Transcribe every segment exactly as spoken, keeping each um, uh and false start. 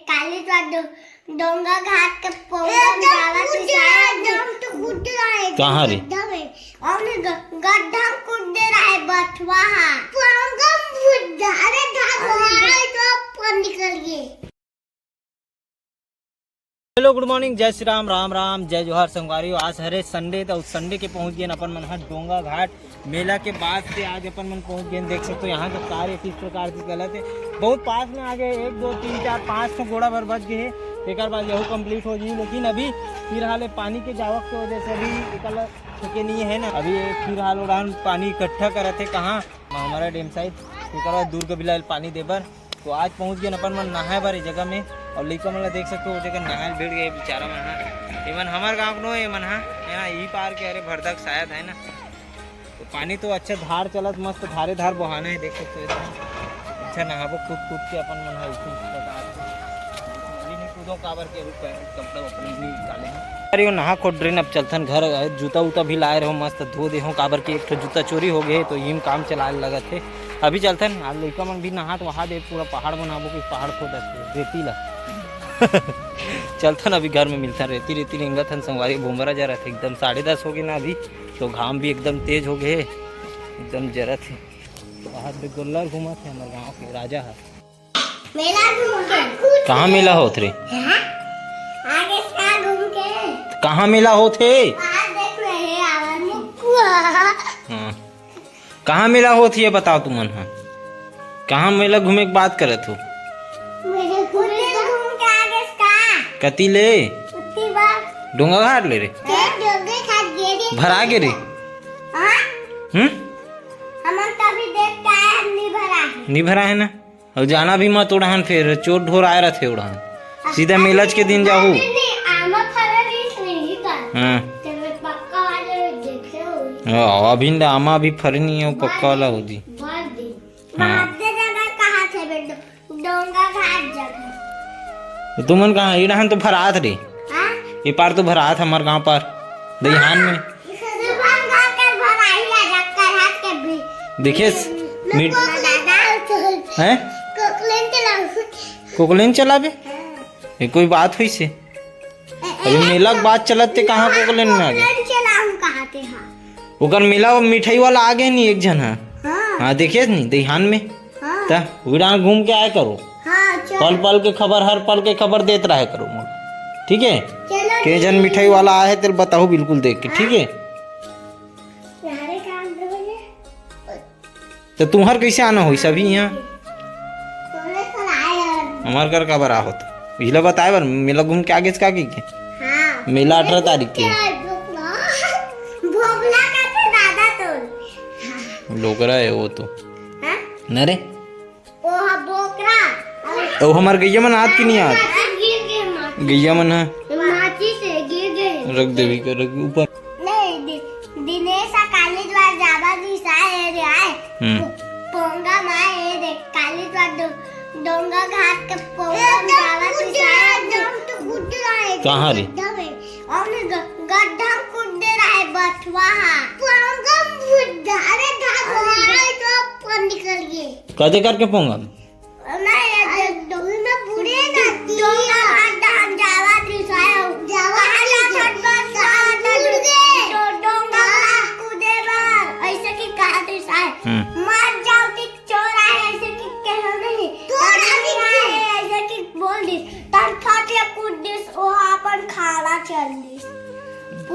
काली तो आज डो-, डोंगा घाट के पोंगम जावत रिसाए। कहाँ रे? गड्ढा में। और ग-, गड्ढा में कूद दे रहा है बथुआ। पोंगम बुड्ढा। अरे, धान अरे, तो ऊपर निकल गए। हेलो, गुड मॉर्निंग, जय श्री राम, राम राम, जय जोहार संगवारी। आज हरे संडे, तो संडे के पहुंच गए अपन मन ह डोंगा घाट। मेला के बाद से आज अपन मन पहुंच गए, देख सकते हो यहाँ के कार्य किस प्रकार से चलत है। बहुत पास में आ गए, एक, दो, तीन, चार, पाँच ठो गोड़ा भर बच गए है। एक बार यहू कंप्लीट हो जाई, लेकिन अभी फिलहाल ये पानी के जावक के वजह से अभी निकल सके नहीं है ना। अभी ये फिलहाल उड़ान पानी इकट्ठा करत है। कहाँ हमारा डेम साइड, एक बार दूर के बिलाल पानी देबर। तो आज पहुंच गए अपन मन नहाए बर ए जगह में, और लइका मन ला देख सकते हो, वो जगह नहाए भिड़ गए बेचारा मन हा। एमन हमर गांव के नो, एमन हा, है ना, यही पार के, अरे भरदक शायद, है ना। तो पानी तो अच्छा धार चलत, मस्त धारे धार बहाना है, देख सकते हो एकदम अच्छा नहाबो कूद कूद के अपन मन हा। इसी प्रकार से अभी नहीं कूदो, काबर के अभी पैर कपड़ा वपड़ा नहीं निकाले हैं। अरे वो नहा खोट ड्रेन, अब चलथन घर। जूता उता भी लाए रहो, मस्त धो दे हो, काबर के एक ठो जूता चोरी हो गए, तो यही में काम चलाए लगत है। अभी चलथन, आज लइका मन भी नहात वहा दे, पूरा पहाड़ बनाबो कि पहाड़ खोदत हे, रेती ला। चलथन, अभी घर में मिलथन, रेती, रेती रेंगत हन संगवारी, भोमरा जा रहे थे, एकदम साढ़े दस हो गए ना अभी, तो घाम भी एकदम तेज हो गए, एकदम जरत है। बाहर में गोल्लर घूमत है, हमारे गाँव के राजा है। मेला घूम के। कहाँ मेला होत रे? हाँ? आगे से घूम के। कहाँ मेला होत हे? आज देख रहे हैं, आवाज में कुआ। हाँ। कहाँ मेला होत हे, ये बताओ तुमन हा। कहाँ मेला घूमे के बात करत हो? मेरे घूमे उतने का। घूम के आगे से का? कति ले? उतनी बार। डोंगा घाट ले रे? तेरे डोंगे खा गे रे। भरा गे रे? हाँ? हम्म? हमन तभी देख के आए, हम नहीं भरा है। नहीं भरा है ना? अउ जाना भी मत उड़हन, फेर चोर ढोर आए रथे उड़हन। सीधा मेलच के दिन जाहू। नहीं, आमा फरा रहीस नहीं का? हाँ। तेरे पक्का वाले देखे हो। हाँ, अभी न आमा अभी फरे नहीं है, वो पक्का वाला हो जी। बार दिन। हाँ। बात दे जगह कहाँ थे बेटो? डोंगा घाट जगह। तो तुमन कहाँ? इड़हन तो भरात रे। हाँ? ये पार तो भरात हमार गांव पार। दहिहान में। सुबह का कर भराई आ जा, कर हाथ के भी। देखिस, मैं मीठ- कोकलेन चलाऊं। हैं? कोकलेन चलाऊं। कोकलेन चलाबे? हाँ। ये कोई बात हुई से? ए, ए, अभी मेला के बात चलत ते कहाँ कोकलेन में आ गए? कोकलेन चलाऊं कहाँ ते, हाँ। ओकर मेला वो मिठाई वाला आ गए नहीं एक झन, हाँ। हाँ। हाँ, देखिस नहीं, दहिहान में। हाँ। त उड़ान घूम के आए करो। हाँ, चलो। पल पल के खबर, हर पल के खबर देत रहे करो मोला। ठीक है? चलो, के ठीक झन है। मिठाई वाला आए है, तेल बताओ बिल्कुल देख के, हाँ। ठीक है? यारे काम करोगे? तो तुम्हार कैसे आना होई सभी यहाँ? तोरे कर आए हैं। हमार कर काबर आहोत? इला बताए बर, मेला घूम के आगे से का की के? हाँ। मेला अठारह तारीख के। क्या है, भोपला? भोपला का तो दादा तो। डोकरा है वो तो। हाँ? न रे? ओ हा बोकरा। ओ हमार गैया मन आत कि नहीं आत? गिर गए माँ। गैया मन है। माची से गिर गए। रख देवी के, रख ऊपर। नहीं, दि-, दिनेश आ काली द्वार जावा दिस आए रे आए। हम्म। पो-, पोंगा माए रे, काली द्वार डो-, डोंगा घाट के पोंगा जावा दिस आए। कहाँ रे? गड्ढा में। और ग-, गड्ढा में कूद दे रहा है बथुआ। पोंगा बुड्ढा, अरे धान अरे तो ऊपर निकल गए। कदे करके पोंगा? नहीं, ये डोंगा में बूढ़े ना थी। डोंगा घाट हम जावा दिस आए। जावा कहाँ दिस। जात हन बस, कहाँ जात हन? दूर गए। डो-, डोंगा कहाँ? घाट कूदे बर। ऐसे कि कहा दिस आए। हम्म। मत जाओ कि चोर आए, ऐसे कि कहो नहीं। चोर आए, ऐसे कि बोल दिस। तन फट ले कूद दिस, वो अपन खाड़ा चल दिस।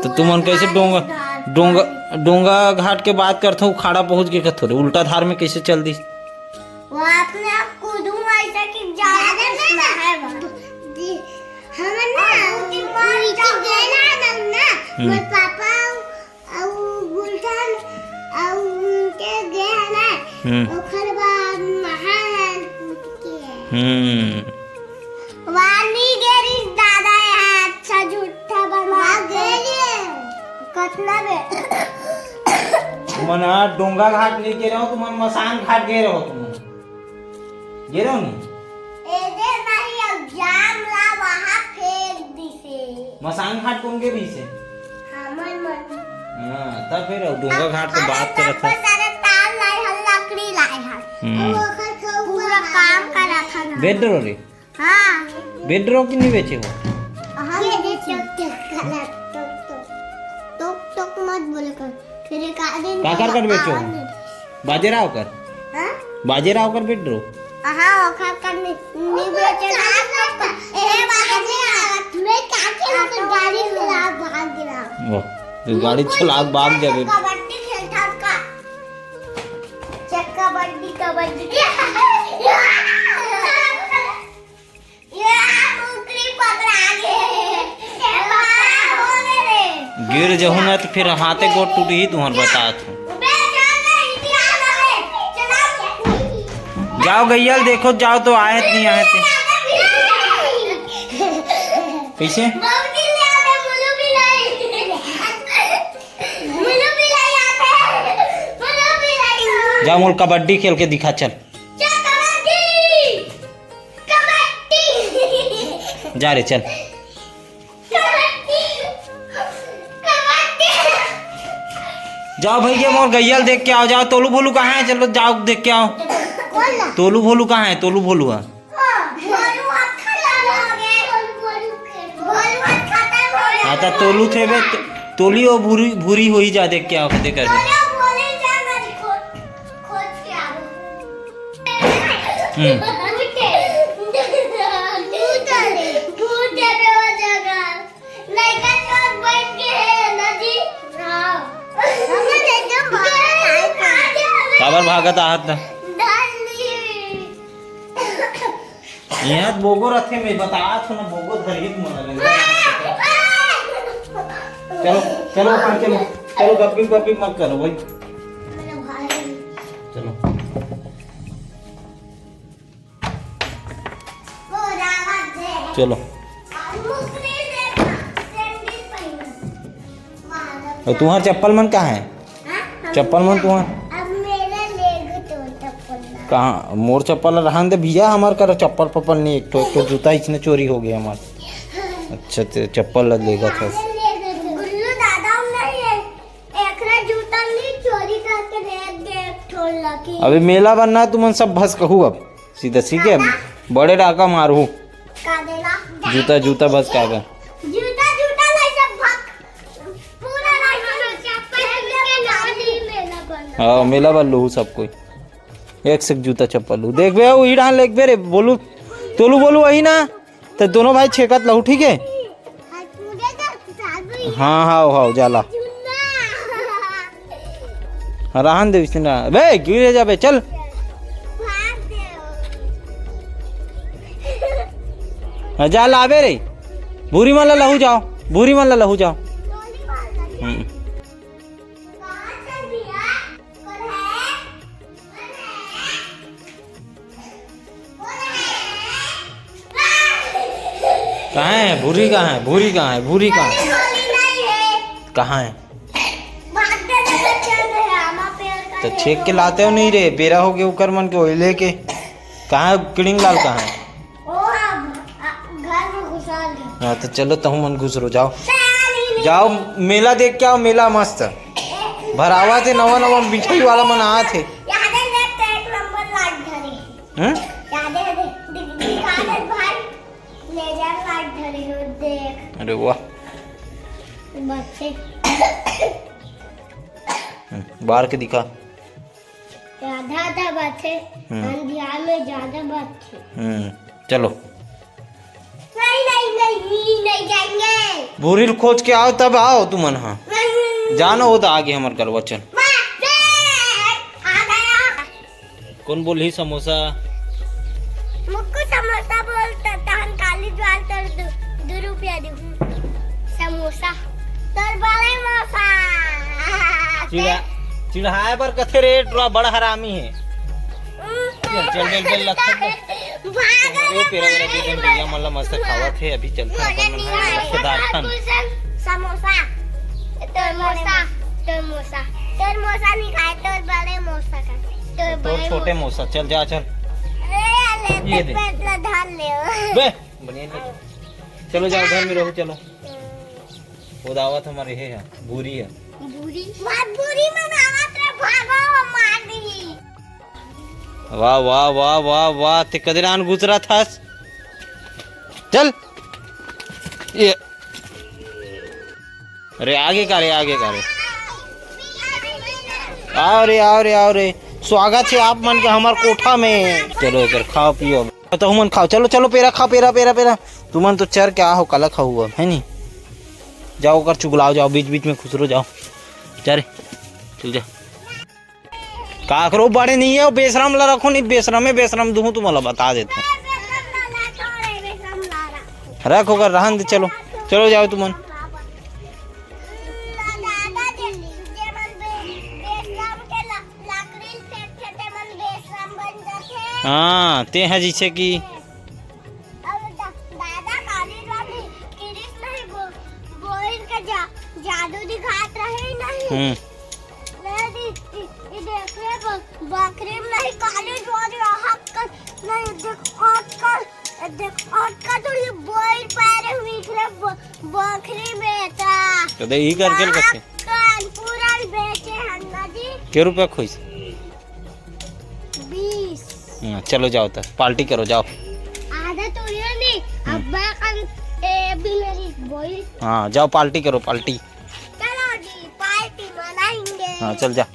तो तुमन कैसे डोंगा, डोंगा, डोंगा घाट के बात करथो, खाड़ा पहुंच के कथो रे, उल्टा धार में कैसे चल दिस? वो अपने आप कूदूं ऐसे कि ज्यादा ज्यादा नहीं ना। है वो। जी, हमन ना, और वो कि मर नीचे जाओ। गए ना, हम ना, हम्म। मोर पापा, अउ गुलशन, अउ उनके गए हैं ना, हम्म। ओकर बाद महान कूद के। हम्म। वानी गेरिस दादा यहाँ अच्छा झूठा बना के। कतना बे? तुमन हा डोंगा घाट नहीं गे रहो, तुमन मसान घाट गे रहो, तुमन गे रहो नहीं? एदे नहीं, अब जाम ला वहाँ फेंक दिसे। मसान घाट कौन गे रही से? हमन मन। हाँ, तब फिर डोंगा घाट के बात करत है। सारे तार लाए हन, लकड़ी लाए हन। हम्म। पूरा काम करत हन। बेड रो रे। हाँ। बेच रहे हो कि नहीं बेचे हो? हाँ, ये बेच रहे हो। टोक टोक मत बोले कर। फिर एक आदमी काकर कर बेचो? बाजे राव कर। हाँ? बाजे राव कर बेच रहे हो? हाँ, ओखर कर नहीं, नहीं बेचे ना। ए, बाजे राव। मैं काके गाड़ी चला भाग रहा। वाह, तू गाड़ी चला भाग जाबे। कबड्डी खेलता का? चक्का बड्डी, कबड्डी। ये कुकरी पकड़ा गे। ए, बाबा, हो गे रे। गिर जहू ना तो फिर हाथे गोड़ टूटही तुहर, बतात हूँ। बे, चल रे, इतिहास में चला। जाओ गैया ल देखो, जाओ तो आए थे, नहीं आए थे। कैसे? बाबूजी ले आते, मुलू बिलाई। मुलू बिलाई आते। मुलू बिलाई। जा मोर कबड्डी खेल के दिखा, चल। चल, कबड्डी। कबड्डी। जा रे, चल। कबड्डी। कबड्डी। जाओ भैया, मोर गैया ल देख के आओ, जाओ। तोलू भोलू कहाँ है? चलो, जाओ, देख के आओ। कौन ला? तोलू भोलू कहाँ है? तोलू भोलू है। हाँ, भोलू अब खत्म हो गए। भोलू अब खत्म हो गए। हाँ, तो तोलू थे बे, तो-, तोली और भूरी, भूरी हो ही जा, देख के आओ, देख कर। तोलू भोलू जा, मैं खोज, खोज के आ रहा हूँ। हम्म। भूत है। भूत है, भूत है बे वो जगह। लइका चोर बन के है ना जी। हाँ। काबर भागत आहत ना? डर ली। यहाँ बोगो रखे, मैं बता थो ना, बोगो धरिए तुम लगे। चलो, चलो, ऊपर चलो, चलो, गप्पी गप्पी मत करो भाई। चलो। चलो। और तुम्हार चप्पल मन कहाँ है? हाँ? चप्पल मन तुम्हार? अब मेरे ले गए तो चप्पल ला। कहाँ? मोर चप्पल ला रहन दे भैया, हमार कर चप्पल पप्पल नहीं, एक ठो, एक ठो जूता इसने चोरी हो गया हमार। अच्छा, ते चप्पल ला लेगा था। गुल्लू दादा नहीं है, एकरा जूता नहीं चोरी करके ले गए एक ठो लकी। अबे मेला बनना है, तुमन सब भस कहू अब। सीधा सीखे, बड़े डाका मारू। का देला? जूता, जूता बस का बा। जूता, जूता ले सब भक। पूरा रास्ता में चप्पल के नाली मेला बना। हाँ, मेला बन लूहू सब कोई। एक से एक जूता चप्पल लू। देख बे, वही डाल, देख बे रे, बोलू, तोलू बोलू वही ना। तो दोनों भाई छेकत लहू, ठीक है? हाँ, हाँ, हाँ, जाला। हाँ, रहन दे, इसने ना। बे, गिरे जाबे, चल। हाँ, जा लाबे रे। भूरी मन ला लहू जाओ, भूरी मन ला लहू जाओ। हम्म। कहाँ है भूरी? कहाँ है भूरी? कहाँ है भूरी? कहाँ है? कहाँ है? तो छेक के लाते हो नहीं रे, बेरा हो गया उकर मन के, ओइले के। कहाँ है किड़िंग लाल, कहाँ है? ओ, अब, आ, घर में घुसा ली। हाँ, तो चलो, तहु मन घुस रो, जाओ। जाओ, मेला देख के आओ, मेला मस्त। भरावा थे, नवा नवा मिठाई वाला मन आया थे। याद है, देख, एक नंबर लाइट धरे। हैं? याद है, देख, दिख-, दिखा दे भाई, लेजर लाइट धरे हो, देख। अरे वाह। बच्चे। हम्म, बाहर के दिखा। आधा आधा बात है, हम्म। अंधियार में ज्यादा बात है। हम्म, चलो। नहीं, नहीं, नहीं, नहीं, नहीं जाएंगे। भूरी ल खोज के आओ, तब आओ तुमन, हाँ। नहीं। जानो हो तो आगे हमर करवा चल। बात है, आ गया। कौन बोलही समोसा? मुक्कू समोसा बोलता, तहन काली ज्वाल तोर दू, दू रुपया दू। समोसा। तोर बड़े मौसा। चिढ़ा-, चिढ़ाए बर कथे रे, टुरा बड़ हरामी है। हम्म। चल, चल, चल, चल, लखन दे। भाग अरे, रे, पेरा मेरा दे दे, भाग। भैया, मतलब, मस्त खावा थे, अभी चलते हैं, अपन मन है, मस्त दाल खान। समोसा। तोर मौसा, तोर मौसा। तोर मौसा नहीं खाए, तोर बड़े मौसा का। तोर तोर बड़े छोटे मौसा। मौसा, चल, जा, चल। अरे, ले, ये तो दे। पेट ला धार ले। बे, बढ़िया नहीं। चलो, जाओ, घर में रहो, चलो। वो दावत हमारे हे है, भूरी है। भूरी? मत भूरी में दावत रे, भागो, मार दी। वाह, वाह, वाह, वाह, वाह, ते कदे रान गुजरा थास? चल। ये, अरे आगे का रे, आगे का रे। आओ रे, आओ रे, आओ रे। स्वागत हे आप मन के हमर कोठा में। चलो एकर खाओ पियो। तो तुमन खाओ, चलो चलो, पेरा खाओ, पेरा, पेरा, पेरा। तुमन तो चर के आ हो, काला खाऊ अब, है नी? जाओ ओकर चुगलाओ, जाओ बीच बीच में खुसरो, जाओ। जा रे, चल जा। काकरो बड़े नहीं है, वो बेशरम ला रखो नहीं, बेशरम है, बेशरम दूँ तुम्हारा बता देते हैं। रख ओकर, रहन दे, चलो, चलो जाओ तुमन। हाँ, ते हैं जैसे कि अब दा-, दादा काली रानी कृष्ण ही बो-, बोल के जा-, जादू दिखात रहे नहीं। हम्म। नहीं, इ-, इ देख रे ब-, बकरी में नहीं काली रानी रहत कर, नहीं देख अटकल, देख अटकल तो ये बोल पा रहे हुई रे ब-, बकरी में था। तो दे ही करके ना कथे। कान पूरा बेचे हन्ना जी। के रुपया खोइस? बीस। हाँ, चलो जाओ तो पार्टी करो, जाओ। आधा तो ये नहीं, हम्म। अब्बा कन ए भी मेरी बोल। हाँ, जाओ पार्टी करो, पार्टी। चलो जी, पार्टी मनाएंगे। हाँ, चल जा।